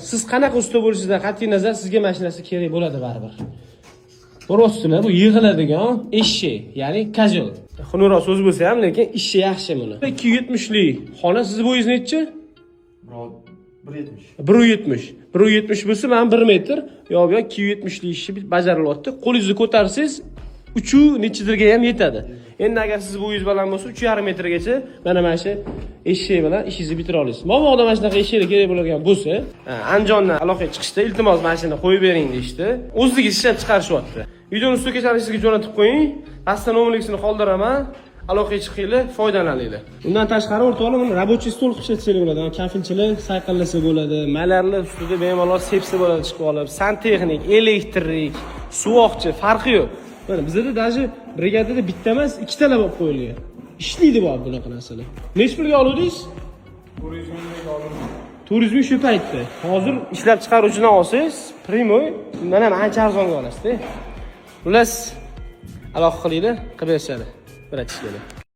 Siz qanaqa usta bo'lishingizdan qat'iy nazar, sizga mana shu narsa kerak bo'ladi baribir. Ko'ryapsizlar, bu yig'iladigan eshak, ya'ni козёл. Xunukroq so'z bo'lsa ham, lekin ishi yaxshi buni. 270lik xona, sizni bo'yingiz nechi? 1,70. 1,70. 1,70 bo'lsa, mana 1 metr. Yo'q, bu yoq 270lik ishi bajarilyapti. Qo'lingizni ko'tarsangiz, uchu nechidirga ham yetadi. Endi agar siz bo'yingiz baland bo'lsa, 3,5 metrgacha mana shu eshak bilan ishingizni bitira olasiz. Momoqda mana shunaqa eshaklar kerak bo'ladigan bo'lsa, Andijondan aloqaga chiqishdi, iltimos, mana shuni qo'yib bering deyishdi. O'zligi ishlab chiqarishyapti. Videoni ссылка sini sizga jo'natib qo'ying. Pastda nomerlikisini qoldiraman. Aloqaga chiqinglar, foydalaninglar. Undan tashqari, o'rtoqlar, buni рабочий stol qilib ishlatsanglar bo'ladi. Kafinchilar sayqallasa bo'ladi, malarlar ustida bemalol sepsa bo'ladi chiqib olib. Santexnik, elektrik, suvoqchi, farqi yo'q. Mana bizada даже brigadada bitta emas, ikkitalab olib qo'yilgan. Ishlaydi bu bunaqa narsalar. Nechi pulga oluvdingiz? 400 mingga oldim. 400 ming shu paytda. Hozir ishlab chiqaruvchidan olsangiz, прямой undan ham ancha arzonga olasizda. Xullas, aloqa qilinglar, qilib berishadi. Братишка lar.